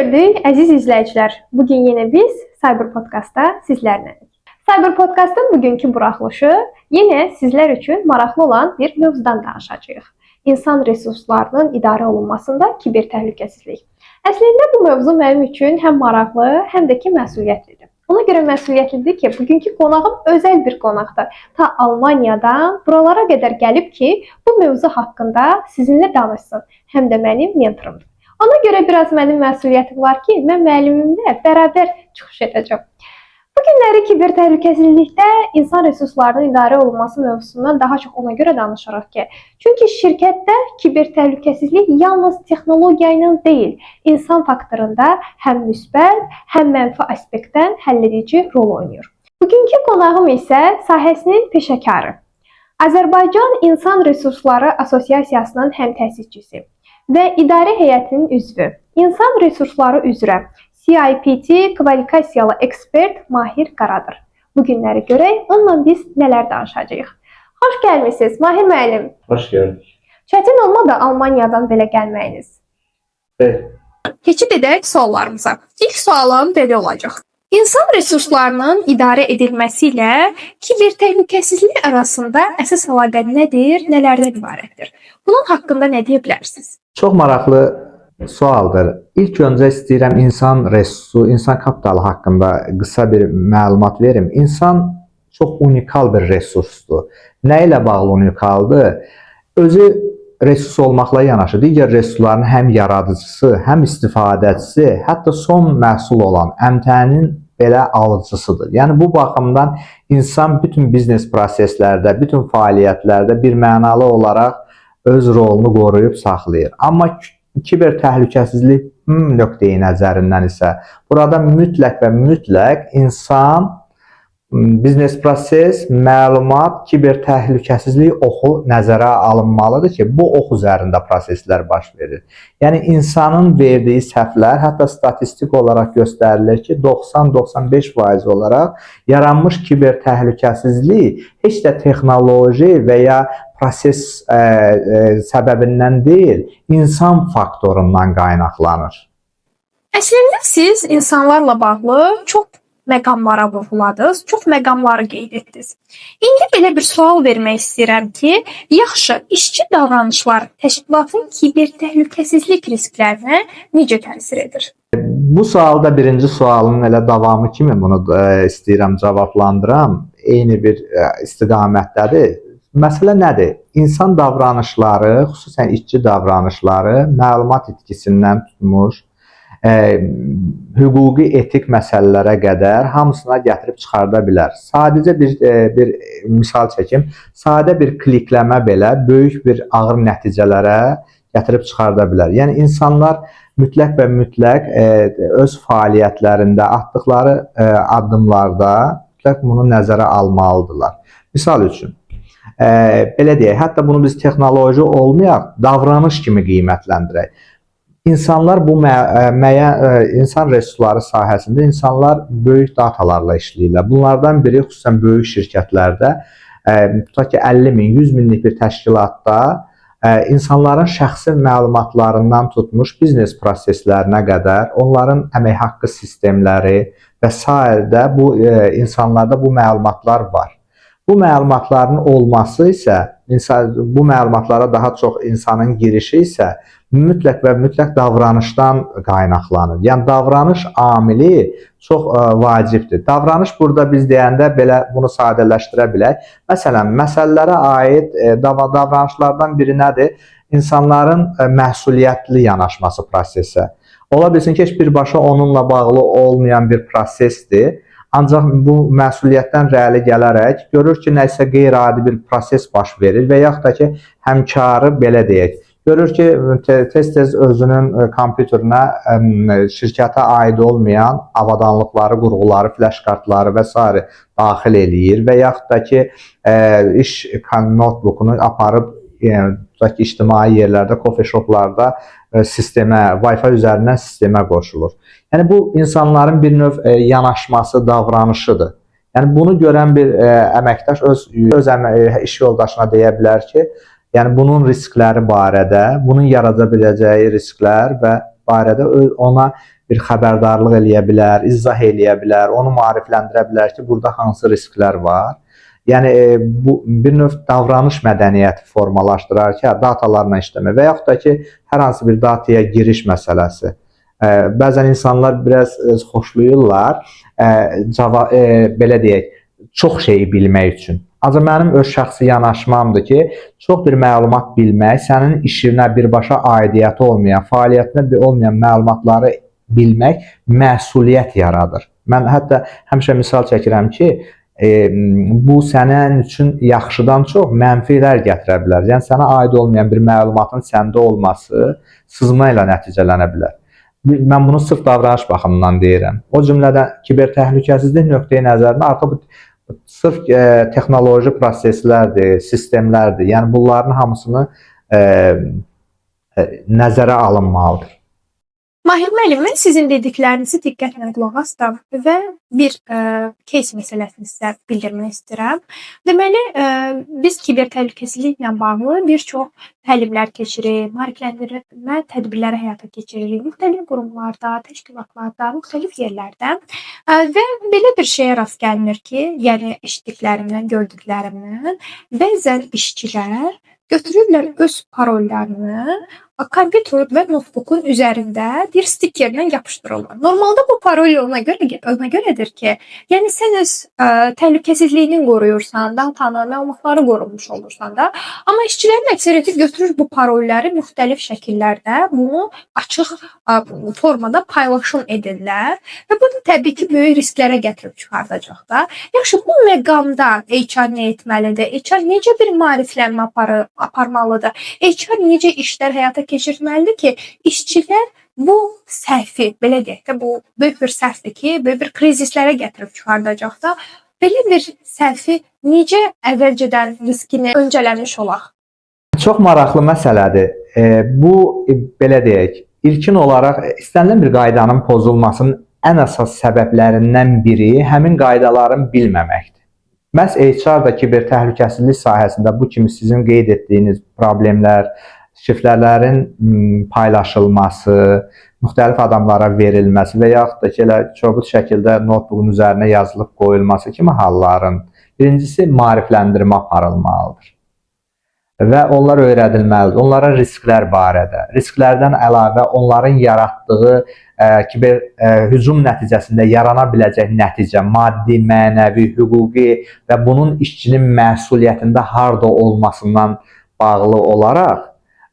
Gördük, əziz izləyicilər. Bu gün yenə biz Cyber Podkastda sizlərləyik. Cyber Podkastın bugünkü buraxılışı yenə sizlər üçün maraqlı olan bir mövzudan danışacağıq. İnsan resurslarının idarə olunmasında kiber təhlükəsizlik. Əslində bu mövzu mənim üçün həm maraqlı, həm də ki məsuliyyətlidir. Ona görə məsuliyyətlidir ki, bugünkü qonağım özəl bir qonaqdır. Ta Almaniyadan buralara qədər gəlib ki, bu mövzu haqqında sizinlə danışsın. Həm də mənim mentorumdur. Ona görə biraz mənim məsuliyyətim var ki, mən müəllimimlə bərabər çıxış edəcəm. Bu günləri kiber təhlükəsizlikdə insan resurslarının idarə olunması mövzusundan daha çox ona görə danışırıq ki, çünki şirkətdə kiber təhlükəsizlik yalnız texnologiya ilə deyil, insan faktorunda həm müsbət, həm mənfi aspektdən həlledici rol oynayır. Bugünkü qonağım isə sahəsinin peşəkarı. Azərbaycan İnsan Resursları Assosiasiyasının həmtəsisçisi və idarə heyətinin üzvü, İnsan resursları üzrə CIPT kvalifikasiyalı ekspert Mahir Qaradır. Bu günləri görək onunla biz nələr danışacağıq. Xoş gəlmisiniz, Mahir müəllim. Hoş gördük. Çətin olmadı Almaniyadan belə gəlməyiniz? Evet. Keçid edək suallarımıza. İlk sualım belə olacaq. İnsan resurslarının idarə edilməsi ilə kiber təhlükəsizlik arasında əsas əlaqə nədir, nələrdən ibarətdir? Bunun haqqında nə deyə bilərsiniz? Çox maraqlı sualdır. İlk öncə istəyirəm insan resursu, insan kapitalı haqqında qısa bir məlumat verim. İnsan çox unikal bir resursdur. Nə ilə bağlı unikaldır? Özü resurs olmaqla yanaşı digər resursların həm yaradıcısı, həm istifadəçisi, hətta son məhsul olan əmtənin belə alıcısıdır. Yəni bu baxımdan insan bütün biznes proseslərdə, bütün fəaliyyətlərdə bir mənalı olaraq öz rolunu qoruyub saxlayır. Amma kiber təhlükəsizlik nöqteyi nəzərindən isə burada mütləq və mütləq insan, biznes proses, məlumat, kiber təhlükəsizlik oxu nəzərə alınmalıdır ki, bu ox üzərində proseslər baş verir. Yəni insanın verdiyi səhvlər, hətta statistik olaraq göstərilir ki, 90-95% olaraq yaranmış kiber təhlükəsizlik heç də texnoloji və ya proses səbəbindən deyil, insan faktorundan qaynaqlanır. Əslində siz insanlarla bağlı çox məqamlara vurğuladınız, çox məqamları qeyd etdiniz. İndi belə bir sual vermək istəyirəm ki, yaxşı, işçi davranışları təşkilatın kiber təhlükəsizlik risklərinə necə təsir edir? Bu sualda birinci sualın elə davamı kimi bunu istəyirəm cavablandıram. Eyni bir istiqamətdədir. Məsələ nədir? İnsan davranışları, xüsusən işçi davranışları məlumat itkisindən tutmuş, hüquqi, etik məsələlərə qədər hamısına gətirib çıxarda bilər. Sadəcə bir misal çəkim. Sadə bir klikləmə belə böyük bir ağır nəticələrə gətirib çıxarda bilər. Yəni insanlar mütləq və mütləq öz fəaliyyətlərində atdıqları addımlarda mütləq bunu nəzərə almalıdırlar. Misal üçün, belə deyək, hətta bunu biz texnoloji olmayaq, davranış kimi qiymətləndirək. İnsanlar bu insan resursları sahəsində insanlar böyük datalarla işləyirlər. Bunlardan biri xüsusən böyük şirkətlərdə, tutaq ki 50 min, 100 minlik bir təşkilatda insanların şəxsi məlumatlarından tutmuş biznes proseslərinə qədər, onların əmək haqqı sistemləri və sair də bu insanlarda bu məlumatlar var. Bu məlumatların olması isə bu məlumatlara daha çox insanın girişi isə mütləq və mütləq davranışdan qaynaqlanır. Yəni davranış amili çox vacibdir. Davranış burada biz deyəndə belə bunu sadələşdirə bilək. Məsələn, məsələlərə aid davranışlardan biri nədir? İnsanların məsuliyyətli yanaşması prosesə. Ola bilsin ki, heç birbaşa onunla bağlı olmayan bir prosesdir. Ancaq bu məsuliyyətdən rəli gələrək görür ki, nəsə qeyri-adi bir proses baş verir və yaxud da ki, həmkarı belə deyək, görür ki, tez-tez özünün kompüterinə şirkətə aid olmayan avadanlıqları, qurğuları, flash kartları və sair daxil eləyir və yaxud da ki, iş notebookunu aparıb, yəni, tutaq ki, ictimai yerlərdə, coffee shoplarda sistemə, Wi-Fi üzərindən sistemə qoşulur. Yəni bu insanların bir növ yanaşması, davranışıdır. Yəni bunu görən bir əməkdaş öz iş yoldaşına deyə bilər ki, yəni bunun riskləri barədə, bunun yarada biləcəyi risklər və barədə ona bir xəbərdarlıq eləyə bilər, izah eləyə bilər, onu maarifləndirə bilər ki, burada hansı risklər var. Yəni bu bir növ davranış mədəniyyəti formalaşdırar ki, hə, datalarla işləmə və yaxud da ki, hər hansı bir dataya giriş məsələsi. Bəzən insanlar biraz xoşlayırlar, cava belə deyək, çox şeyi bilmək üçün. Ancaq mənim öz şəxsi yanaşmamdır ki, çox bir məlumat bilmək sənin işinə birbaşa aidiyyəti olmayan, fəaliyyətinə bir olmayan məlumatları bilmək məsuliyyət yaradır. Mən hətta həmişə misal çəkirəm ki, bu sənin üçün yaxşıdan çox mənfilər gətirə bilər. Yəni sənə aid olmayan bir məlumatın səndə olması sızma ilə nəticələnə bilər. Mən bunu sırf davranış baxımından deyirəm. O cümlədən kiber təhlükəsizlik nöqteyi nəzərindən artıq bu sırf texnoloji proseslərdir, sistemlərdir. Yəni bunların hamısını nəzərə alınmalıdır. Mahir müəllim, mən sizin dediklərinizi diqqətlə qulaq asdım və bir case məsələsini sizə bildirmək istəyirəm. Deməli, biz kiber təhlükəsizliklə bağlı bir çox təlimlər keçirik, maarifləndirmə tədbirləri həyata keçiririk müxtəlif qurumlarda, təşkilatlarda, müxtəlif yerlərdə. Və belə bir şeyə rast gəlinir ki, yəni eşitdiklərimdən, gördüklərimdən, bəzən işçilər götürürlər öz parollarını kompüter və notebookun üzərində bir stikerlə yapışdırırlar. Normalda bu parol ona görədir ki, yəni sən öz təhlükəsizliyini qoruyursan, datanı, məlumatları qorunmuş olursan da. Amma işçilərin əksəriyyəti götürür bu parolları müxtəlif şəkillərdə bunu açıq formada paylaşım edirlər və bu da təbii ki, böyük risklərə gətirib çıxardacaq da. Yaxşı, bu məqamda HR nə etməlidir? HR necə bir maariflənmə aparmalıdır? HR necə işlər həyata keçirtməlidir ki, işçilər bu səhvi, belə deyək də, bu böyük bir səhvdir ki, böyük bir krizislərə gətirib çıxardacaq da. Belə bir səhvi necə əvvəlcədən riskini öncələmiş olaq? Çox maraqlı məsələdir. Bu belə deyək, ilkin olaraq istənilən bir qaydanın pozulmasının ən əsas səbəblərindən biri həmin qaydaların bilməməkdir. Məhz HR da kiber təhlükəsizlik sahəsində bu kimi sizin qeyd etdiyiniz problemlər, şifrələrin paylaşılması, müxtəlif adamlara verilməsi və yaxud da ki, elə kobud şəkildə notebookun üzərinə yazılıb qoyulması kimi halların birincisi maarifləndirmə aparılmalıdır. Və onlar öyrədilməlidir. Onlara risklər barədə, risklərdən əlavə onların yaratdığı kiber hücum nəticəsində yarana biləcək nəticə, maddi, mənəvi, hüquqi və bunun işçinin məsuliyyətində harda olmasından bağlı olaraq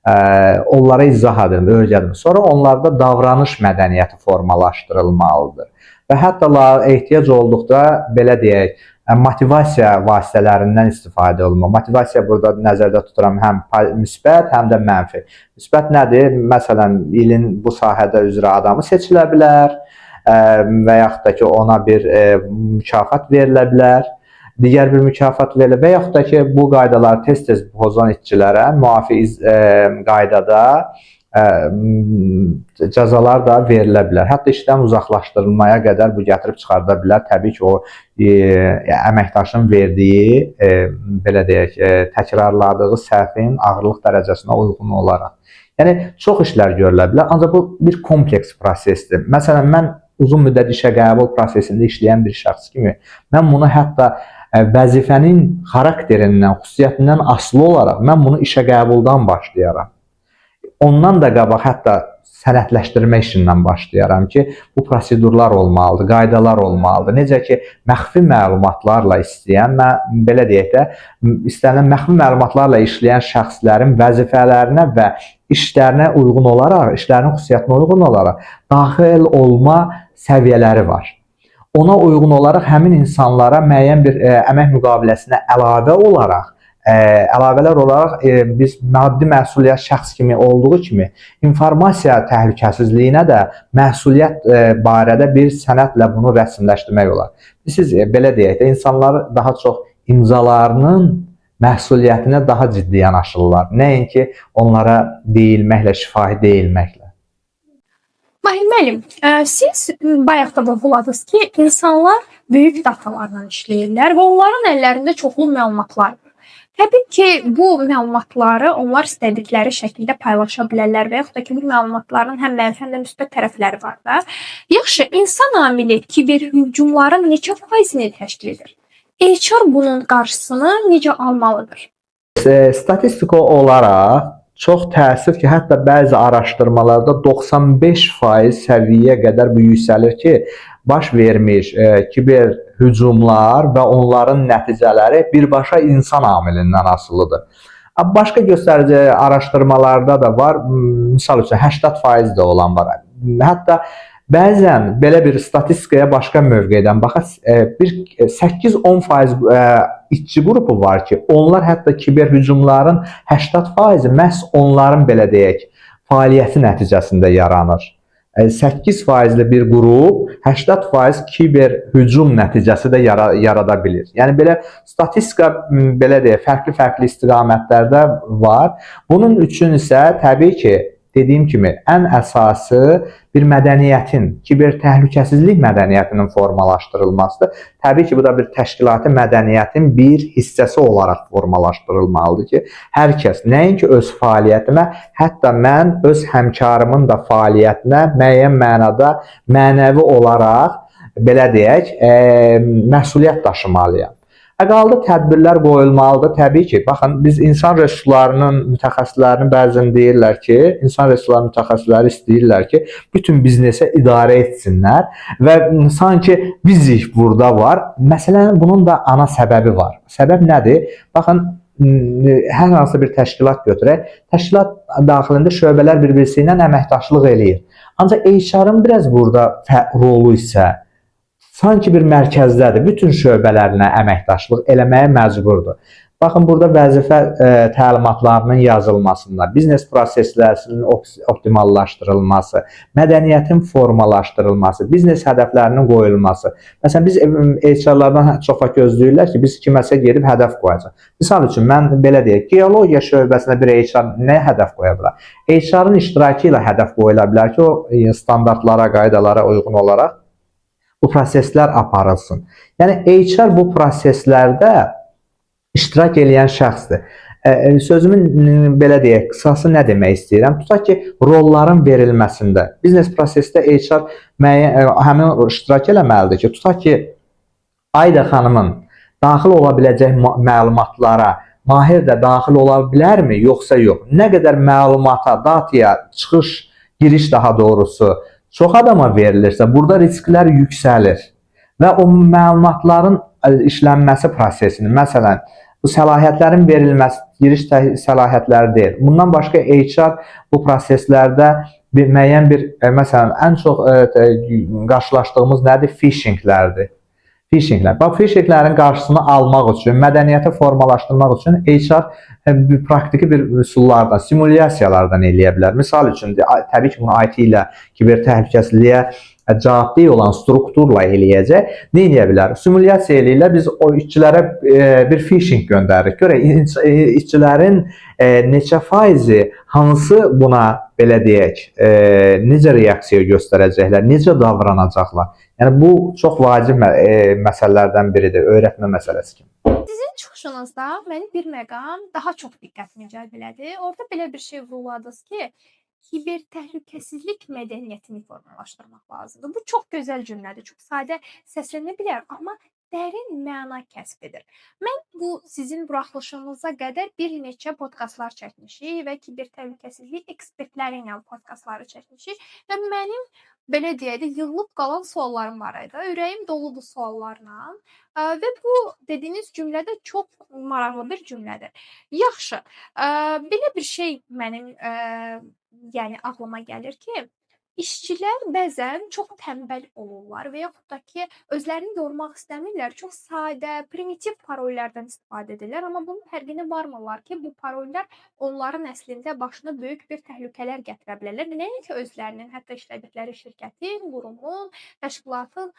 onlara izah edilməli, öyrədilməli. Sonra onlarda davranış mədəniyyəti formalaşdırılmalıdır. Və hətta ehtiyac olduqda belə deyək, motivasiya vasitələrindən istifadə olunmalı. Motivasiya burada nəzərdə tuturam həm müsbət, həm də mənfi. Müsbət nədir? Məsələn, ilin bu sahədə üzrə adamı seçilə bilər və yaxud da ki, ona bir mükafat verilə bilər. Digər bir mükafat verilə və yaxud da ki, bu qaydaları tez-tez pozan işçilərə müvafiq qaydada cəzalar da verilə bilər. Hətta işdən uzaqlaşdırılmaya qədər bu gətirib çıxarda bilər. Təbii ki, o əməkdaşın verdiyi, belə deyək, təkrarladığı səhvin ağırlıq dərəcəsinə uyğun olaraq. Yəni çox işlər görülə bilər, ancaq bu bir kompleks prosesdir. Məsələn, mən uzun müddət işə qəbul prosesində işləyən bir şəxs kimi mən bunu hətta vəzifənin xarakterindən, xüsusiyyətindən asılı olaraq mən bunu işə qəbuldan başlayaram. Ondan da qabaq hətta sənədləşdirmə işindən başlayaram ki, bu prosedurlar olmalıdır, qaydalar olmalıdır. Necə ki, məxfi məlumatlarla istəyən, mən belə deyək də, istənilən məxfi məlumatlarla işləyən şəxslərin vəzifələrinə və işlərinə uyğun olaraq, işlərinin xüsusiyyətinə uyğun olaraq daxil olma səviyyələri var. Ona uyğun olaraq həmin insanlara müəyyən bir əmək müqaviləsinə əlavə olaraq, əlavələr olaraq biz maddi məsuliyyət şəxs kimi olduğu kimi informasiya təhlükəsizliyinə də məsuliyyət barədə bir sənədlə bunu rəsmiləşdirmək olar. Siz belə deyək də, insanlar daha çox imzalarının məsuliyyətinə daha ciddi yanaşırlar. Nəinki onlara deyilməklə, şifahi deyilməklə. Mahir müəllim, siz bayaq da vurğuladınız ki, insanlar böyük datalarla işləyirlər və onların əllərində çoxlu məlumatlar var. Təbii ki, bu məlumatları onlar istədikləri şəkildə paylaşa bilərlər və yaxud da ki, bu məlumatların həm mənfi, həm də müsbət tərəfləri var da. Yaxşı, insan amili kiber hücumların neçə faizini təşkil edir? HR bunun qarşısını necə almalıdır? Statistika olaraq çox təəssüf ki, hətta bəzi araşdırmalarda 95% səviyyəyə qədər bu yüksəlir ki, baş vermiş kiber hücumlar və onların nəticələri birbaşa insan amilindən asılıdır. Başqa göstərici araşdırmalarda da var. Misal üçün 80% də olan var. Hətta bəzən belə bir statistikaya başqa mövqedən baxaq, bir 8-10% işçi qrupu var ki, onlar hətta kiber hücumların 80%-i məhz onların belə deyək, fəaliyyəti nəticəsində yaranır. 8%li bir qrup 80% kiber hücum nəticəsi də yarada bilir. Yəni belə statistika belə deyək, fərqli-fərqli istiqamətlərdə var. Bunun üçün isə təbii ki, dediyim kimi ən əsası bir mədəniyyətin, kiber təhlükəsizlik mədəniyyətinin formalaşdırılmasıdır. Təbii ki, bu da bir təşkilati mədəniyyətin bir hissəsi olaraq formalaşdırılmalıdır ki, hər kəs nəinki öz fəaliyyətimə, hətta mən öz həmkarımın da fəaliyyətinə müəyyən mənada mənəvi olaraq belə deyək, məsuliyyət daşımalıyam. Qaldı tədbirlər qoyulmalıdır. Təbii ki, baxın, biz insan resurslarının mütəxəssislərinin bəzən deyirlər ki, insan resursları mütəxəssisləri istəyirlər ki, bütün biznesə idarə etsinlər və sanki bizik burada var. Məsələnin bunun da ana səbəbi var. Səbəb nədir? Baxın, hər hansı bir təşkilat götürək. Təşkilat daxilində şöbələr bir-birisi ilə əməkdaşlıq eləyir. Ancaq HR-ın biraz burada rolu isə sanki bir mərkəzdədir. Bütün şöbələrlə əməkdaşlıq eləməyə məcburdur. Baxın, burada vəzifə təlimatlarının yazılmasında, biznes proseslərinin optimallaşdırılması, mədəniyyətin formalaşdırılması, biznes hədəflərinin qoyulması. Məsələn, biz HR-lardan çox vaxt gözləyirlər ki, biz kiməsə gedib hədəf qoyacaq. Misal üçün, mən belə deyək, geologiya şöbəsinə bir HR nə hədəf qoya bilər? HR-ın iştirakı ilə hədəf qoyula bilər ki, o standartlara, qaydalara uyğun olaraq bu proseslər aparılsın. Yəni HR bu proseslərdə iştirak eləyən şəxsdir. Sözümün belə deyək, qısası nə demək istəyirəm? Tutaq ki, rolların verilməsində biznes prosesdə HR müəyyən həmin iştirak eləməlidir ki, tutaq ki, Ayda xanımın daxil ola biləcək məlumatlara Mahir də daxil ola bilərmi, yoxsa yox? Nə qədər məlumata, dataya çıxış, giriş daha doğrusu çox adama verilirsə, burada risklər yüksəlir və o məlumatların işlənməsi prosesini, məsələn, bu səlahiyyətlərin verilməsi, giriş səlahiyyətləri deyil. Bundan başqa HR bu proseslərdə bir müəyyən bir, məsələn, ən çox qarşılaşdığımız nədir? Phishinglərdir. Phishinglər. Bax, phishinglərin qarşısını almaq üçün, mədəniyyəti formalaşdırmaq üçün HR bir praktiki bir üsullardan, simulyasiyalardan eləyə bilər. Misal üçün, təbii ki, bunu IT ilə, kiber təhlükəsizliyə cavabdeh olan strukturla eləyəcək. Nə edə bilər? Simulyasiya eləyirlər. Biz o işçilərə bir phishing göndəririk. Görək işçilərin neçə faizi hansı buna belə deyək, necə reaksiya göstərəcəklər, necə davranacaqlar. Yəni bu çox vacib məsələlərdən biridir, öyrətmə məsələsi kimi. Sizin çıxışınızda məni bir məqam daha çox diqqətimi cəlb elədi. Orada belə bir şey vurğuladınız ki, kiber təhlükəsizlik mədəniyyətini formalaşdırmaq lazımdır. Bu çox gözəl cümlədir, çox sadə səslənə bilər, amma dərin məna kəsb edir. Mən bu sizin buraxılışınıza qədər bir neçə podkastlar çəkmişik və kiber təhlükəsizlik ekspertləri ilə podkastları çəkmişik və mənim belə deyək də yığılıb qalan suallarım var idi. Ürəyim doludur suallarla. Və bu dediyiniz cümlə də çox maraqlı bir cümlədir. Yaxşı, belə bir şey mənim yəni ağlıma gəlir ki, işçilər bəzən çox tənbəl olurlar və yaxud da ki, özlərini yormaq istəmirlər. Çox sadə, primitiv parollardan istifadə edirlər, amma bunun fərqinə varmırlar ki, bu parollar onların əslində başına böyük bir təhlükələr gətirə bilərlər. Nəinki özlərinin, hətta işlədikləri şirkətin, qurumun, təşkilatın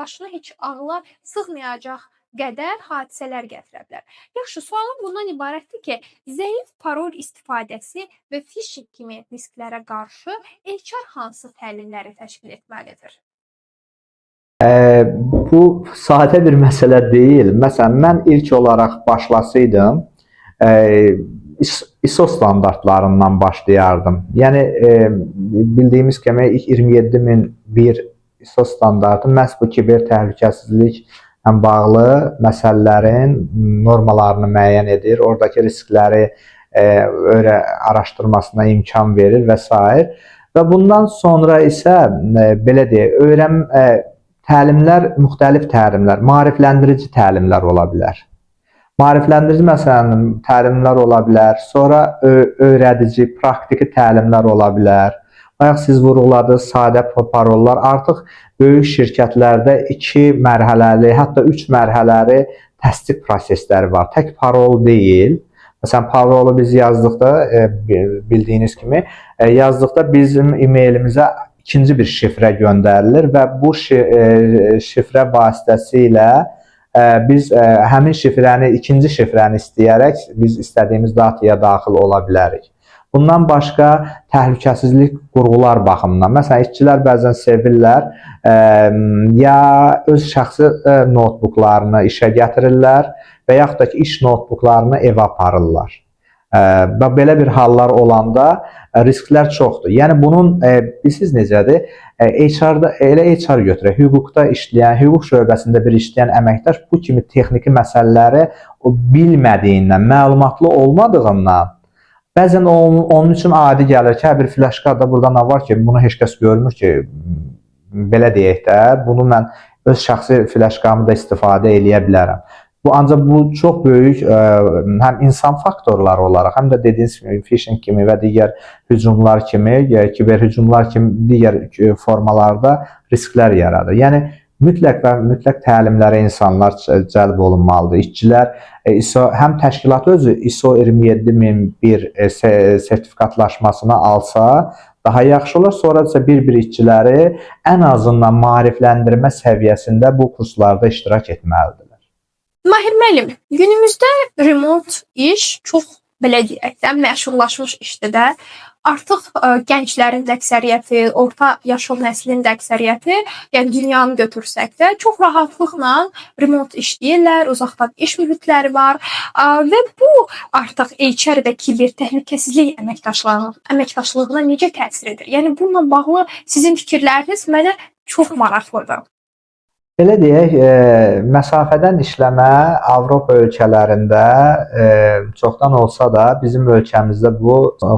başına heç ağla sığmayacaq qədər hadisələr gətirə bilər. Yaxşı, sualım bundan ibarətdir ki, zəif parol istifadəsi və phishing kimi risklərə qarşı HR hansı təlimləri təşkil etməlidir? Bu sadə bir məsələ deyil. Məsələn, mən ilk olaraq başlasaydım, ISO standartlarından başlayardım. Yəni bildiyimiz kimi 27001 ISO standartı məhz bu kiber təhlükəsizliklə bağlı məsələlərin normalarını müəyyən edir, oradakı riskləri öyrə araşdırmasına imkan verir və sair. Və bundan sonra isə belə deyək, təlimlər, müxtəlif təlimlər, maarifləndirici təlimlər ola bilər. Maarifləndirici məsələn təlimlər ola bilər, sonra öyrədici, praktiki təlimlər ola bilər. Bayaq siz vurğuladınız, sadə parollar artıq böyük şirkətlərdə 2 mərhələli, hətta 3 mərhələli təsdiq prosesləri var. Tək parol deyil. Məsələn, parolu biz yazdıqda, bildiyiniz kimi, yazdıqda bizim e-mailimizə ikinci bir şifrə göndərilir və bu şifrə vasitəsilə biz həmin şifrəni, ikinci şifrəni istəyərək biz istədiyimiz dataya daxil ola bilərik. Bundan başqa təhlükəsizlik qurğular baxımından, məsələn, işçilər bəzən sevirlər, ya öz şəxsi notebooklarını işə gətirirlər və yaxud da ki, iş notebooklarını evə aparırlar. Və belə bir hallar olanda risklər çoxdur. Yəni bunun bilirsiniz necədir? HR-da elə HR götürək, hüquqda işləyən, hüquq şöbəsində bir işləyən əməkdaş bu kimi texniki məsələləri o bilmədiyindən, məlumatlı olmadığından bəzən onun üçün adi gəlir ki, hə, bir flaşka da burada nə var ki, bunu heç kəs görmür ki, belə deyək də, bunu mən öz şəxsi flaşkamı da istifadə eləyə bilərəm. Bu ancaq bu çox böyük həm insan faktorları olaraq, həm də dediyiniz kimi phishing kimi və digər hücumlar kimi, kiber hücumlar kimi digər formalarda risklər yaradır. Yəni mütləq və mütləq təlimlərə insanlar cəlb olunmalıdır. İşçilər ISO, həm təşkilat özü ISO 27001 sertifikatlaşmasını alsa daha yaxşı olar. Sonra isə bir-bir işçiləri ən azından maarifləndirmə səviyyəsində bu kurslarda iştirak etməlidirlər. Mahir müəllim, günümüzdə remote iş çox, belə deyək də, məşhurlaşmış işdir də. Artıq gənclərin də əksəriyyəti, orta yaşlı nəslin də əksəriyyəti, yəni dünyanı götürsək də, çox rahatlıqla remote işləyirlər, uzaqdan iş mühitləri var və bu artıq HR və kiber təhlükəsizlik əməkdaşlığına necə təsir edir? Yəni bununla bağlı sizin fikirləriniz mənə çox maraqlıdır. Belə deyək, məsafədən işləmə Avropa ölkələrində çoxdan olsa da bizim ölkəmizdə bu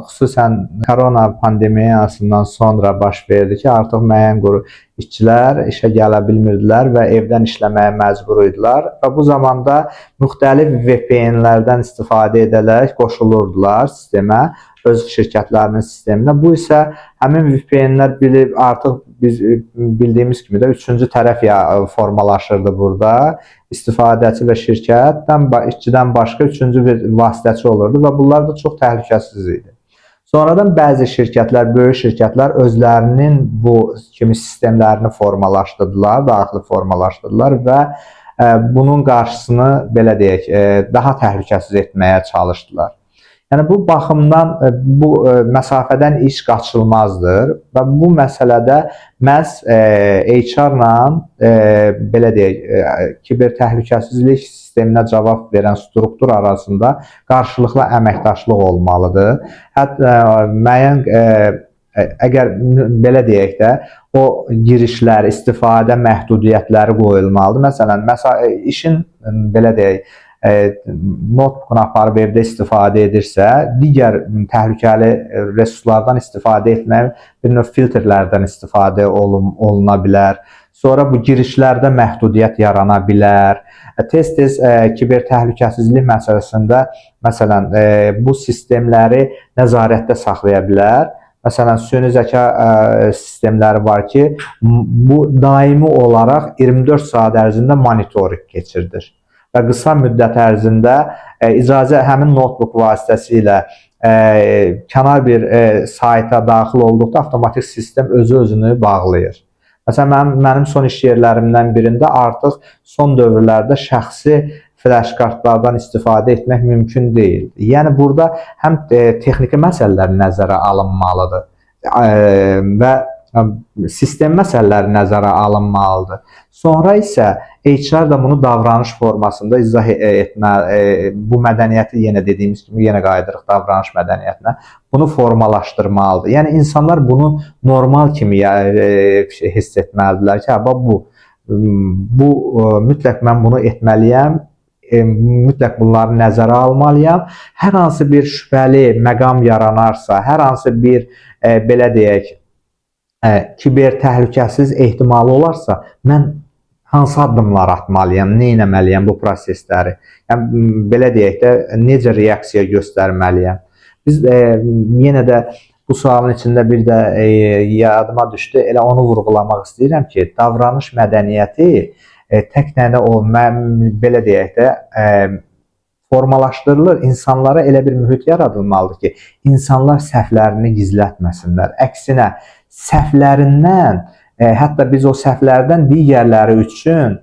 xüsusən korona pandemiyasından sonra baş verdi ki, artıq müəyyən qrup işçilər işə gələ bilmirdilər və evdən işləməyə məcbur idilər və bu zamanda müxtəlif VPN-lərdən istifadə edərək qoşulurdular sistemə, öz şirkətlərinin sisteminə. Bu isə həmin VPN-lər bilib artıq biz bildiyimiz kimi də üçüncü tərəf formalaşırdı burada. İstifadəçi və şirkətdən, işçidən başqa üçüncü bir vasitəçi olurdu və bunlar da çox təhlükəsiz idi. Sonradan bəzi şirkətlər, böyük şirkətlər özlərinin bu kimi sistemlərini formalaşdırdılar, daxili formalaşdırdılar və bunun qarşısını belə deyək, daha təhlükəsiz etməyə çalışdılar. Yəni bu baxımdan bu məsafədən iş qaçılmazdır və bu məsələdə məhz HR-la belə deyək, kiber təhlükəsizlik sisteminə cavab verən struktur arasında qarşılıqlı əməkdaşlıq olmalıdır. Hətta müəyyən əgər belə deyək də, o girişlər, istifadə məhdudiyyətləri qoyulmalıdır. Məsələn, işin belə deyək, notebookunu aparıb evdə istifadə edirsə, digər təhlükəli resurslardan istifadə etmək, bir növ filtrlərdən istifadə oluna bilər. Sonra bu girişlərdə məhdudiyyət yarana bilər. Tez-tez kiber təhlükəsizlik məsələsində, məsələn, bu sistemləri nəzarətdə saxlaya bilər. Məsələn, süni zəka sistemləri var ki, bu daimi olaraq 24 saat ərzində monitorinq keçirdir və qısa müddət ərzində icazə həmin notebook vasitəsilə kənar bir sayta daxil olduqda avtomatik sistem özü-özünü bağlayır. Məsələn, mənim son iş yerlərimdən birində artıq son dövrlərdə şəxsi flash kartlardan istifadə etmək mümkün deyil. Yəni burada həm texniki məsələlər nəzərə alınmalıdır və sistem məsələləri nəzərə alınmalıdır. Sonra isə HR da bunu davranış formasında izah etmə, bu mədəniyyəti yenə dediyimiz kimi yenə qayıdırıq davranış mədəniyyətinə. Bunu formalaşdırmalıdır. Yəni insanlar bunu normal kimi hiss etməlidirlər ki, hə, bax bu mütləq mən bunu etməliyəm, mütləq bunları nəzərə almalıyam. Hər hansı bir şübhəli məqam yaranarsa, hər hansı bir belə deyək, kiber təhlükəsiz ehtimalı olarsa, mən hansı addımlar atmalıyam, nə etməliyəm bu prosesləri? Yəni belə deyək də, necə reaksiya göstərməliyəm? Biz yenə də bu sualın içində bir də yadıma düşdü. Elə onu vurğulamaq istəyirəm ki, davranış mədəniyyəti tək dənə o mən belə deyək də formalaşdırılır. İnsanlara elə bir mühit yaradılmalıdır ki, insanlar səhvlərini gizlətməsinlər. Əksinə səhvlərindən, hətta biz o səhvlərdən digərləri üçün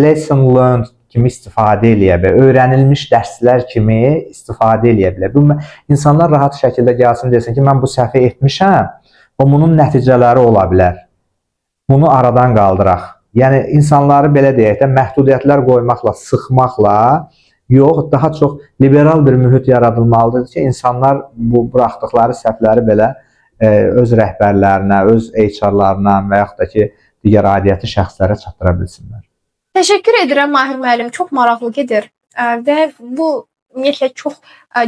lesson learned kimi istifadə eləyə bilər. Öyrənilmiş dərslər kimi istifadə eləyə bilər. Bu insanlar rahat şəkildə gəlsin desin ki, mən bu səhvi etmişəm və bunun nəticələri ola bilər. Bunu aradan qaldıraq. Yəni insanları belə deyək də məhdudiyyətlər qoymaqla, sıxmaqla yox, daha çox liberal bir mühit yaradılmalıdır ki, insanlar bu buraxdıqları səhvləri belə öz rəhbərlərinə, öz HR-larına və yaxud da ki, digər aidiyyəti şəxslərə çatdıra bilsinlər. Təşəkkür edirəm Mahir müəllim, çox maraqlı gedir və bu ümumiyyətlə çox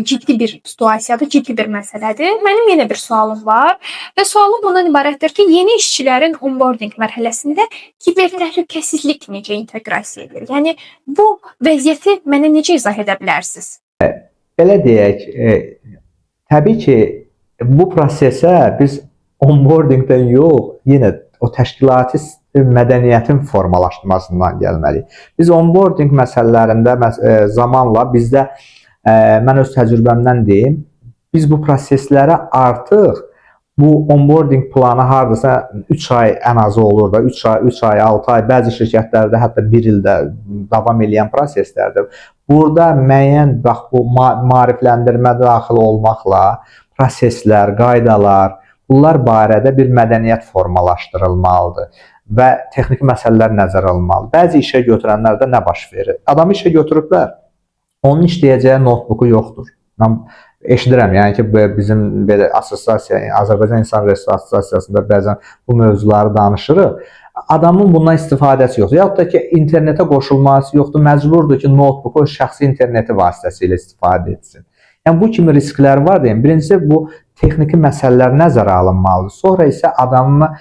ciddi bir situasiyadır, ciddi bir məsələdir. Mənim yenə bir sualım var və sualım bundan ibarətdir ki, yeni işçilərin onboarding mərhələsində kiber təhlükəsizlik necə inteqrasiya edilir? Yəni bu vəziyyəti mənə necə izah edə bilərsiniz? Belə deyək, təbii ki, bu prosesə biz onboardingdən yox, yenə o təşkilati mədəniyyətin formalaşmasından gəlməliyik. Biz onboarding məsələlərində zamanla bizdə mən öz təcrübəmdən deyim, biz bu proseslərə artıq bu onboarding planı hardasa 3 ay ən azı olur da, 3 ay, 3 ay, 6 ay, bəzi şirkətlərdə hətta 1 ildə davam edən proseslərdir. Burada müəyyən bax bu maarifləndirmə daxil olmaqla proseslər, qaydalar, bunlar barədə bir mədəniyyət formalaşdırılmalıdır və texniki məsələlər nəzərə alınmalıdır. Bəzi işə götürənlərdə nə baş verir? Adamı işə götürüblər. Onun işləyəcəyi notebooku yoxdur. Mən eşidirəm, yəni ki, bizim belə assosiasiya, Azərbaycan İnsan Resursu Assosiasiyasında bəzən bu mövzuları danışırıq. Adamın bundan istifadəsi yoxdur. Yaxud da ki, internetə qoşulması yoxdur. Məcburdur ki, notebooku öz şəxsi interneti vasitəsilə istifadə etsin. Yəni bu kimi risklər var deyim. Birincisi bu texniki məsələlər nəzərə alınmalıdır. Sonra isə adamı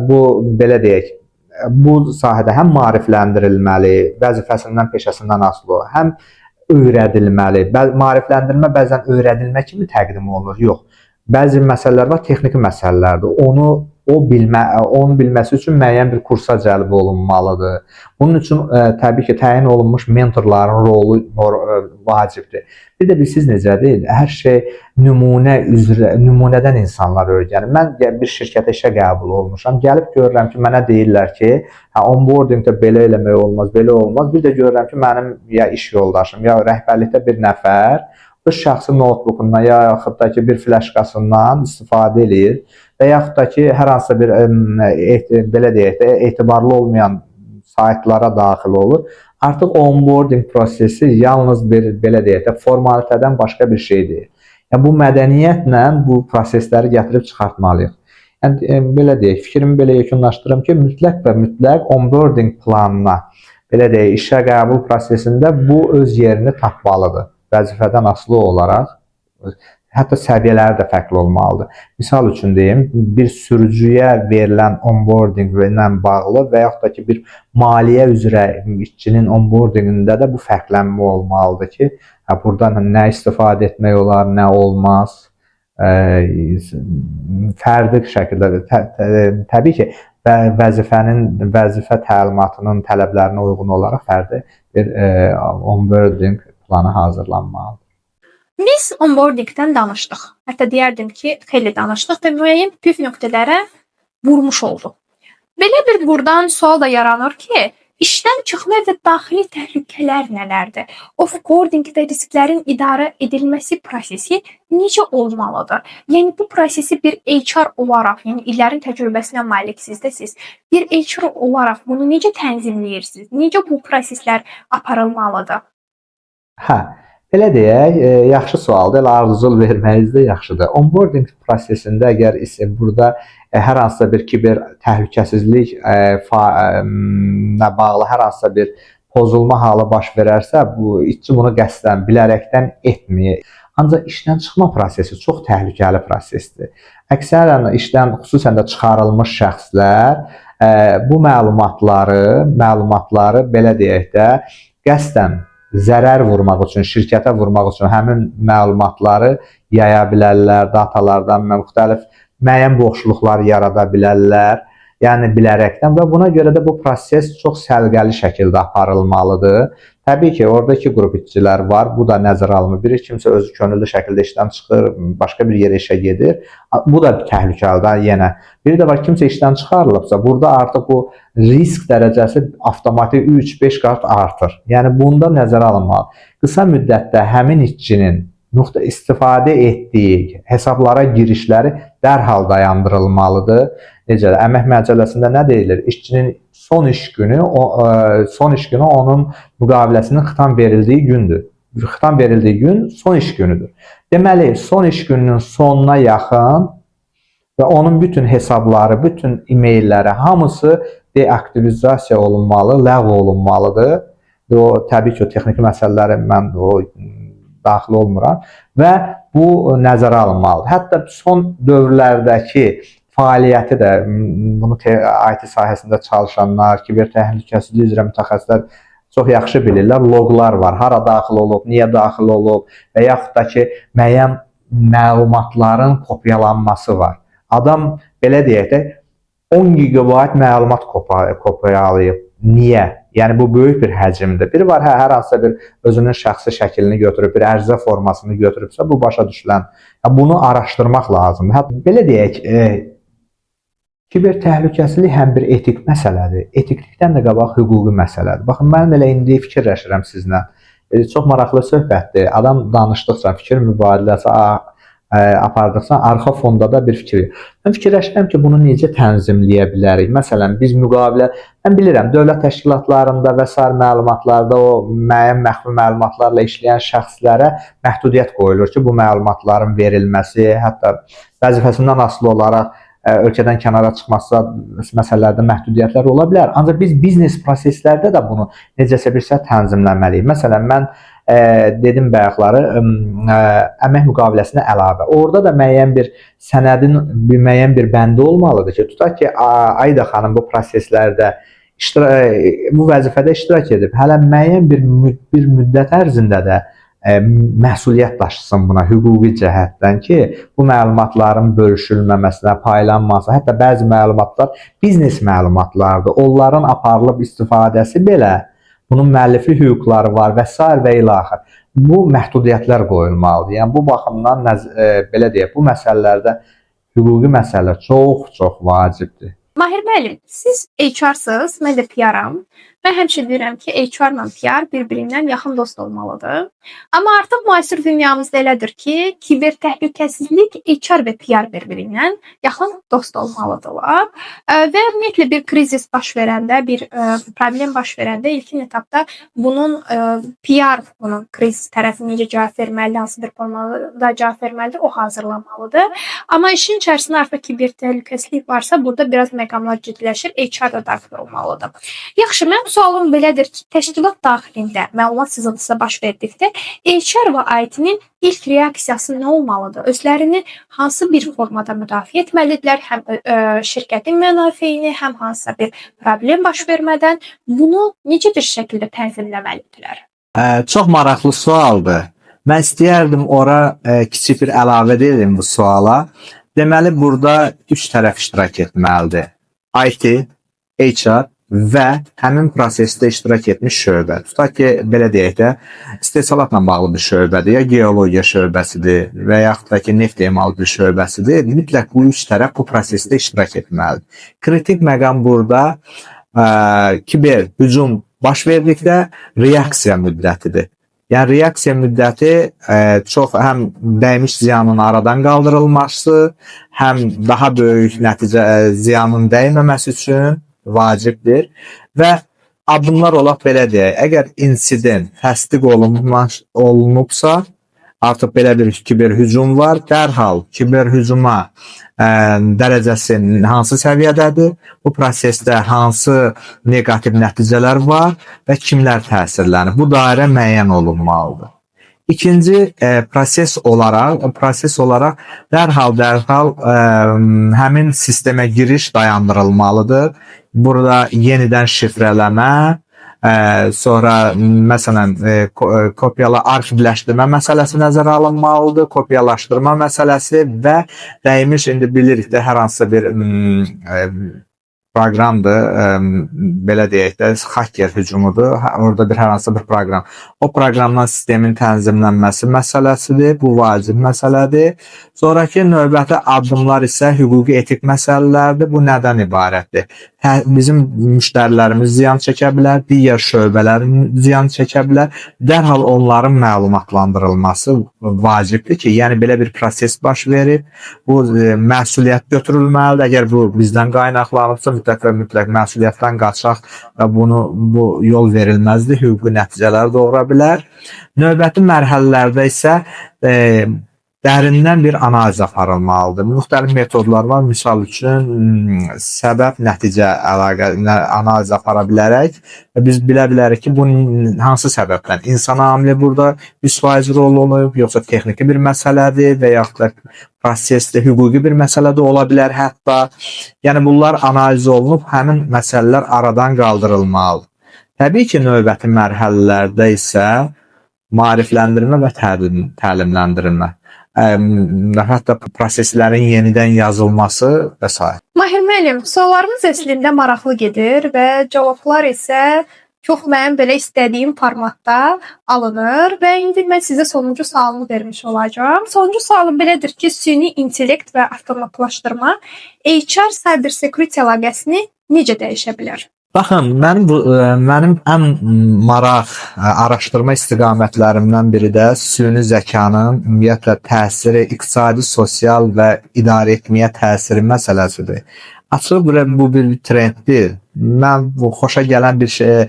bu belə deyək, bu sahədə həm maarifləndirilməli, vəzifəsindən, peşəsindən asılı, həm öyrədilməli. Maarifləndirmə bəzən öyrədilmə kimi təqdim olunur. Yox. Bəzi məsələlər var, texniki məsələlərdir. Onu o bilmə, onun bilməsi üçün müəyyən bir kursa cəlb olunmalıdır. Bunun üçün təbii ki, təyin olunmuş mentorların rolu vacibdir. Bir də bilirsiz necədir? Hər şey nümunə üzrə, nümunədən insanlar öyrənir. Mən bir şirkətə işə qəbul olmuşam. Gəlib görürəm ki, mənə deyirlər ki, hə onboardingdə belə eləmək olmaz, belə olmaz. Bir də görürəm ki, mənim ya iş yoldaşım, ya rəhbərlikdə bir nəfər öz şəxsi notebookundan ya yaxud da ki, bir flaşkasından istifadə eləyir və yaxud da ki, hər hansısa bir belə deyək də etibarlı olmayan saytlara daxil olur. Artıq onboarding prosesi yalnız bir belə deyək də formalitədən başqa bir şey deyil. Yəni bu mədəniyyətlə bu prosesləri gətirib çıxartmalıyıq. Yəni belə deyək, fikrimi belə yekunlaşdırım ki, mütləq və mütləq onboarding planına, belə deyək, işə qəbul prosesində bu öz yerini tapmalıdır. Vəzifədən asılı olaraq hətta səviyyələri də fərqli olmalıdır. Misal üçün deyim, bir sürücüyə verilən onboarding ilə bağlı və yaxud da ki, bir maliyyə üzrə işçinin onboardingində də bu fərqlənmə olmalıdır ki, hə, buradan nə istifadə etmək olar, nə olmaz. Fərdi şəkildə də təbii ki, vəzifənin vəzifə təlimatının tələblərinə uyğun olaraq fərdi bir onboarding planı hazırlanmalıdır. Biz onboardingdən danışdıq. Hətta deyərdim ki, xeyli danışdıq və müəyyən püf nöqtələrə vurmuş olduq. Belə bir burdan sual da yaranır ki, İşdən çıxma və daxili təhlükələr nələrdir? Offboarding və risklərin idarə edilməsi prosesi necə olmalıdır? Yəni bu prosesi bir HR olaraq, yəni illərin təcrübəsinə maliksiz də siz, bir HR olaraq bunu necə tənzimləyirsiniz? Necə bu proseslər aparılmalıdır? Hə, belə deyək, yaxşı sualdır. Elə ardıcıl verməyiniz də yaxşıdır. Onboarding prosesində əgər isə burada hər hansısa bir kiber təhlükəsizlik nə bağlı hər hansısa bir pozulma halı baş verərsə, bu işçi bunu qəsdən, bilərəkdən etmir. Ancaq işdən çıxma prosesi çox təhlükəli prosesdir. Əksərən işdən, xüsusən də çıxarılmış şəxslər bu məlumatları belə deyək də, qəsdən zərər vurmaq üçün, şirkətə vurmaq üçün həmin məlumatları yaya bilərlər, datalardan müxtəlif müəyyən boşluqlar yarada bilərlər. Yəni bilərəkdən və buna görə də bu proses çox səliqəli şəkildə aparılmalıdır. Təbii ki, orada iki qrup işçilər var. Bu da nəzərə alınır. Biri kimsə özü könüllü şəkildə işdən çıxır, başqa bir yerə işə gedir. Bu da təhlükəlidir yenə. Bir də var, kimsə işdən çıxarılıbsa, burada artıq bu risk dərəcəsi avtomatik 3-5 qat artır. Yəni bunda nəzərə alınmalı. Qısa müddətdə həmin işçinin istifadə etdiyi hesablara girişləri dərhal dayandırılmalıdır. Necə? Əmək məcəlləsində nə deyilir? İşçinin son iş günü onun müqaviləsinin xitam verildiyi gündür. Xitam verildiyi gün son iş günüdür. Deməli, son iş gününün sonuna yaxın və onun bütün hesabları, bütün e-mailləri hamısı deaktivizasiya olunmalı, ləğv olunmalıdır. O təbii ki, o texniki məsələləri mən o daxil olmuram və bu nəzərə alınmalıdır. Hətta son dövrlərdəki fəaliyyəti də bunu IT sahəsində çalışanlar, kiber təhlükəsizlik üzrə mütəxəssislər çox yaxşı bilirlər. Loqlar var. Hara daxil olub, niyə daxil olub və yaxud da ki, müəyyən məlumatların kopyalanması var. Adam belə deyək də 10 GB məlumat kopyalayıb. Niyə? Yəni bu böyük bir həcmdir. Biri var, hə, hər hansısa bir özünün şəxsi şəklini götürüb, bir ərizə formasını götürübsə, bu başa düşülən. Yəni, bunu araşdırmaq lazımdır. Hətta belə deyək, kiber təhlükəsizlik həm bir etik məsələdir. Etiklikdən də qabaq hüquqi məsələdir. Baxın, mən elə indi fikirləşirəm sizlə. Çox maraqlı söhbətdir. Adam danışdıqca, fikir mübadiləsi apardıqca arxa fonda da bir fikir. Mən fikirləşirəm ki, bunu necə tənzimləyə bilərik? Məsələn, biz müqavilə, mən bilirəm, dövlət təşkilatlarında və sair məlumatlarda o müəyyən məxfi məlumatlarla işləyən şəxslərə məhdudiyyət qoyulur ki, bu məlumatların verilməsi, hətta vəzifəsindən asılı olaraq ölkədən kənara çıxması məsələlərdə məhdudiyyətlər ola bilər. Ancaq biz biznes proseslərdə də bunu necəsə bir şey tənzimləməliyik. Məsələn, mən dedim bayaqları əmək müqaviləsinə əlavə. Orada da müəyyən bir sənədin bir müəyyən bir bəndi olmalıdır ki, tutaq ki, Ayda xanım bu proseslərdə bu vəzifədə iştirak edib, hələ müəyyən bir müddət ərzində də məsuliyyət daşısın buna hüquqi cəhətdən ki, bu məlumatların bölüşülməməsinə, paylanması, hətta bəzi məlumatlar biznes məlumatlardır. Onların aparılıb istifadəsi belə bunun müəlliflik hüquqları var və sair və ilaxır. Bu məhdudiyyətlər qoyulmalıdır. Yəni bu baxımdan belə deyək, bu məsələlərdə hüquqi məsələlər çox-çox vacibdir. Mahir müəllim, siz HR-sınız, mən də PR-am. Mən həmişə deyirəm ki, HR-la PR bir-birindən yaxın dost olmalıdır. Amma artıq müasir dünyamızda elədir ki, kiber təhlükəsizlik, HR və PR bir-birindən yaxın dost olmalıdırlar. Və ümumiyyətlə bir krizis baş verəndə, bir problem baş verəndə ilkin etapda bunun PR bunun krizis tərəfi necə cavab verməlidir, hansı bir formada cavab verməlidir, o hazırlanmalıdır. Amma işin içərisində artıq kiber təhlükəsizlik varsa, burada biraz məqamlar ciddiləşir, HR da daxil olmalıdır. Yaxşı, mənim sualım belədir ki, təşkilat daxilində məlumat sızıntısı baş verdikdə HR və IT-nin ilk reaksiyası nə olmalıdır? Özlərini hansı bir formada müdafiə etməlidirlər? Həm şirkətin mənafeyini, həm hansısa bir problem baş vermədən bunu necə bir şəkildə tənzimləməlidirlər? Çox maraqlı sualdır. Mən istəyərdim ora kiçik bir əlavə edim bu suala. Deməli, burada üç tərəf iştirak etməlidir. IT, HR və həmin prosesdə iştirak etmiş şöbə. Tutaq ki, belə deyək də, istehsalatla bağlı bir şöbədir, ya geologiya şöbəsidir və yaxud da ki, neft emalı bir şöbəsidir. Mütləq bu üç tərəf bu prosesdə iştirak etməlidir. Kritik məqam burada Kiber hücum baş verdikdə reaksiya müddətidir. Yəni reaksiya müddəti çox həm dəymiş ziyanın aradan qaldırılması, həm daha böyük nəticə ziyanın dəyməməsi üçün vacibdir və addımlar olaq belə deyək, əgər insident təsdiq olunubsa, artıq belə bir kiber hücum var, dərhal kiber hücuma dərəcəsi hansı səviyyədədir, bu prosesdə hansı neqativ nəticələr var və kimlər təsirlənir? Bu dairə müəyyən olunmalıdır. İkinci proses olaraq dərhal həmin sistemə giriş dayandırılmalıdır. Burada yenidən şifrələmə, sonra məsələn kopyala arxivləşdirmə məsələsi nəzərə alınmalıdır, kopyalaşdırma məsələsi və dəymiş, indi bilirik də, hər hansısa bir proqramdır, belə deyək də, hacker hücumudur. Orada bir hər hansısa bir proqram. O proqramdan sistemin tənzimlənməsi məsələsidir. Bu vacib məsələdir. Sonrakı növbəti addımlar isə hüquqi etik məsələlərdir. Bu nədən ibarətdir? Bizim müştərilərimiz ziyan çəkə bilər, digər şöbələr ziyan çəkə bilər. Dərhal onların məlumatlandırılması vacibdir ki, yəni belə bir proses baş verib, bu məsuliyyət götürülməlidir. Əgər bu bizdən qaynaqlanıbsa, mütləq və mütləq məsuliyyətdən qaçaq və bu yol verilməzdir, hüquqi nəticələr doğura bilər. Növbəti mərhələlərdə isə dərindən bir analiz aparılmalıdır. Müxtəlif metodlar var. Misal üçün səbəb-nəticə əlaqə analiz apara bilərək və biz bilə bilərik ki, bu hansı səbəbdən insan amili burada 100% rol olub, yoxsa texniki bir məsələdir və yaxud da prosesdə hüquqi bir məsələ də ola bilər hətta. Yəni bunlar analiz olunub, həmin məsələlər aradan qaldırılmalıdır. Təbii ki, növbəti mərhələlərdə isə maarifləndirmə və təlimləndirilmə, hətta proseslərin yenidən yazılması və sair. Mahir müəllim, suallarımız əslində maraqlı gedir və cavablar isə çox mənim belə istədiyim formatda alınır və indi mən sizə sonuncu sualımı vermiş olacağam. Sonuncu sualım belədir ki, süni intellekt və avtomatlaşdırma HR cyber security əlaqəsini necə dəyişə bilər? Baxın, mənim ən maraq araşdırma istiqamətlərimdən biri də süni zəkanın ümumiyyətlə təsiri, iqtisadi, sosial və idarə etməyə təsiri məsələsidir. Açığı bu bir trenddir. Mən bu xoşa gələn bir şey,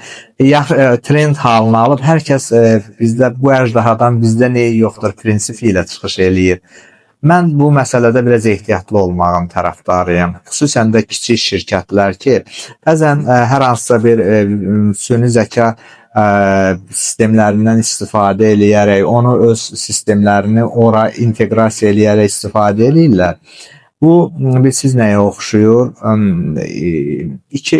trend halını alıb hər kəs bizdə bu əjdahadan bizdə nə yoxdur prinsipi ilə çıxış eləyir. Mən bu məsələdə biraz ehtiyatlı olmağın tərəfdarıyam. Xüsusən də kiçik şirkətlər ki, bəzən hər hansısa bir süni zəka sistemlərindən istifadə eləyərək, onu öz sistemlərini ora inteqrasiya eləyərək istifadə eləyirlər. Bu bilirsiniz nəyə oxşuyur? İki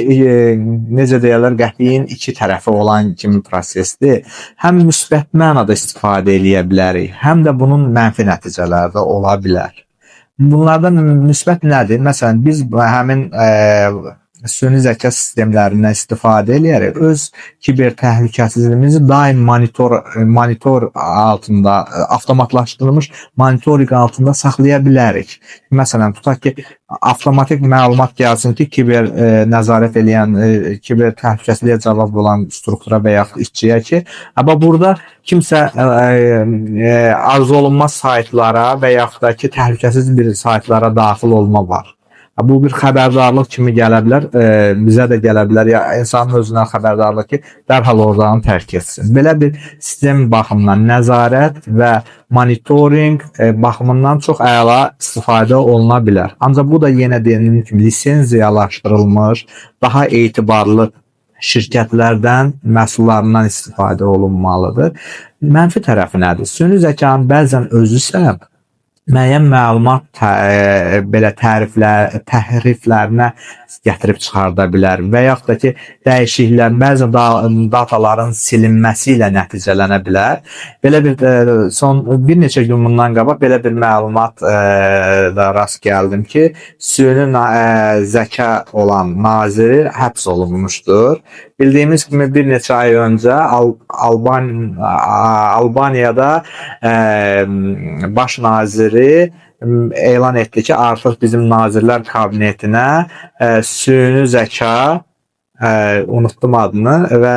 necə deyirlər, qəpiyin iki tərəfi olan kimi prosesdir. Həm müsbət mənada istifadə eləyə bilərik, həm də bunun mənfi nəticələri də ola bilər. Bunlardan müsbət nədir? Məsələn, biz həmin süni zəka sistemlərindən istifadə eləyərək öz kiber təhlükəsizliyimizi daim monitor altında, avtomatlaşdırılmış monitorinq altında saxlaya bilərik. Məsələn, tutaq ki, avtomatik məlumat gəlsin ki, kiber nəzarət eləyən, kiber təhlükəsizliyə cavab olan struktura və yaxud işçiyə ki, amma burada kimsə arzu olunmaz saytlara və yaxud da ki, təhlükəsiz bir saytlara daxil olma var. Bu bir xəbərdarlıq kimi gələ bilər, bizə də gələ bilər, ya insanın özündən xəbərdarlıq ki, dərhal oradan tərk etsin. Belə bir sistem baxımından nəzarət və monitorinq baxımından çox əla istifadə oluna bilər. Ancaq bu da yenə dediyim kimi lisenziyalaşdırılmış, daha etibarlı şirkətlərdən məhsullarından istifadə olunmalıdır. Mənfi tərəfi nədir? Süni zəkanın bəzən özü isə müəyyən məlumat belə təriflər, təhriflərinə gətirib çıxarda bilər və yaxud da ki, dəyişikliklər, bəzi dataların silinməsi ilə nəticələnə bilər. Belə bir son bir neçə gün bundan qabaq belə bir məlumat da rast gəldim ki, süni zəka olan naziri həbs olunmuşdur. Bildiyimiz kimi bir neçə ay öncə Albaniyada baş naziri elan etdi ki, artıq bizim Nazirlər Kabinetinə süni zəka Unutdum adını və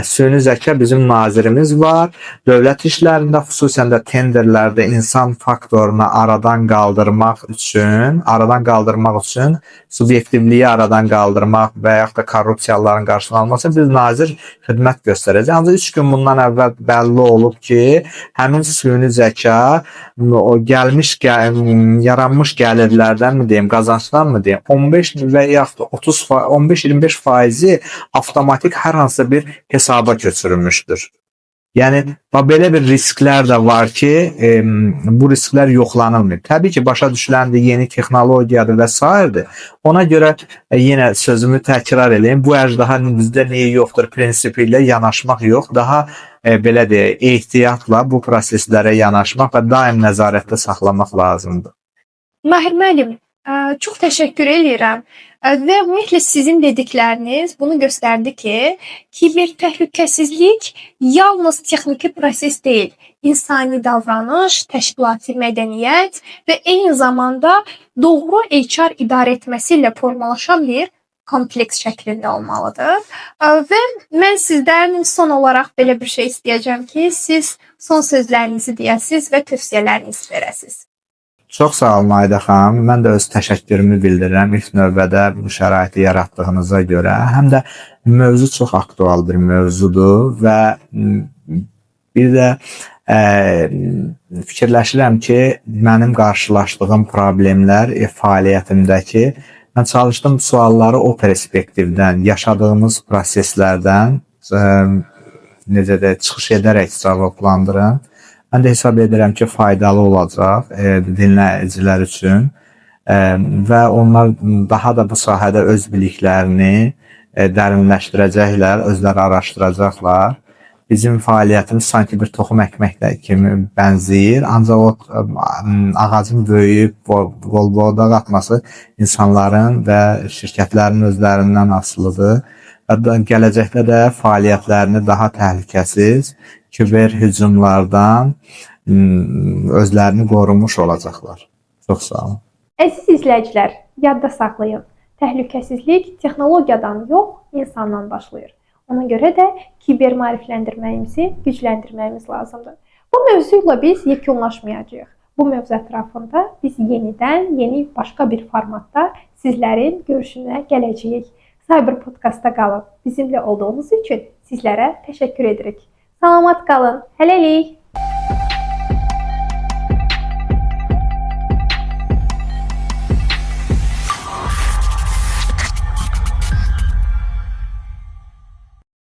süni zəka bizim nazirimiz var. Dövlət işlərində, xüsusən də tenderlərdə insan faktorunu aradan qaldırmaq üçün subyektivliyi aradan qaldırmaq və yaxud da korrupsiyaların qarşısının alması üçün bir nazir xidmət göstərəcək. Ancaq 3 gün bundan əvvəl bəlli olub ki, həmin süni zəka o gəlmiş yaranmış gəlirlərdən mi deyim, qazancdan mı deyim, 15 və yaxud da 30 15-25 faizi avtomatik hər hansısa bir hesaba köçürülmüşdür. Yəni bax belə bir risklər də var ki, bu risklər yoxlanılmır. Təbii ki, başa düşüləndir, yeni texnologiyadır və sairədir. Ona görə yenə sözümü təkrar eləyim. Bu əjdaha bizdə niyə yoxdur prinsipi ilə yanaşmaq yox, daha belə deyək, ehtiyatla bu proseslərə yanaşmaq və daim nəzarətdə saxlamaq lazımdır. Mahir müəllim, çox təşəkkür eləyirəm. Və ümumiyyətlə sizin dedikləriniz bunu göstərdi ki, kiber təhlükəsizlik yalnız texniki proses deyil, insani davranış, təşkilati mədəniyyət və eyni zamanda doğru HR idarə etməsi ilə formalaşan bir kompleks şəklində olmalıdır. Və mən sizdən son olaraq belə bir şey istəyəcəm ki, siz son sözlərinizi deyəsiz və tövsiyələrinizi verəsiz. Çox sağ olun Ayda xanım. Mən də öz təşəkkürümü bildirirəm ilk növbədə bu şəraiti yaratdığınıza görə. Həm də mövzu çox aktual bir mövzudur və bir də fikirləşirəm ki, mənim qarşılaşdığım problemlər fəaliyyətimdəki mən çalışdım sualları o perspektivdən, yaşadığımız proseslərdən necə də çıxış edərək cavablandırım. Mən də hesab edirəm ki, faydalı olacaq dinləyicilər üçün və onlar daha da bu sahədə öz biliklərini dərinləşdirəcəklər, özləri araşdıracaqlar. Bizim fəaliyyətimiz sanki bir toxum əkməklə kimi bənzəyir, ancaq o ağacın böyüyüb qol-budaq atması insanların və şirkətlərin özlərindən asılıdır. Və gələcəkdə də fəaliyyətlərini daha təhlükəsiz kiber hücumlardan özlərini qorumuş olacaqlar. Çox sağ olun. Əziz izləyicilər, yadda saxlayın. Təhlükəsizlik texnologiyadan yox, insandan başlayır. Ona görə də kiber maarifləndirməyimizi gücləndirməyimiz lazımdır. Bu mövzu ilə biz yekunlaşmayacağıq. Bu mövzu ətrafında biz yenidən, yeni başqa bir formatda sizlərin görüşünə gələcəyik. Cyber Podcastda qalın. Bizimlə olduğunuz üçün sizlərə təşəkkür edirik. Salamat qalın. Hələlik.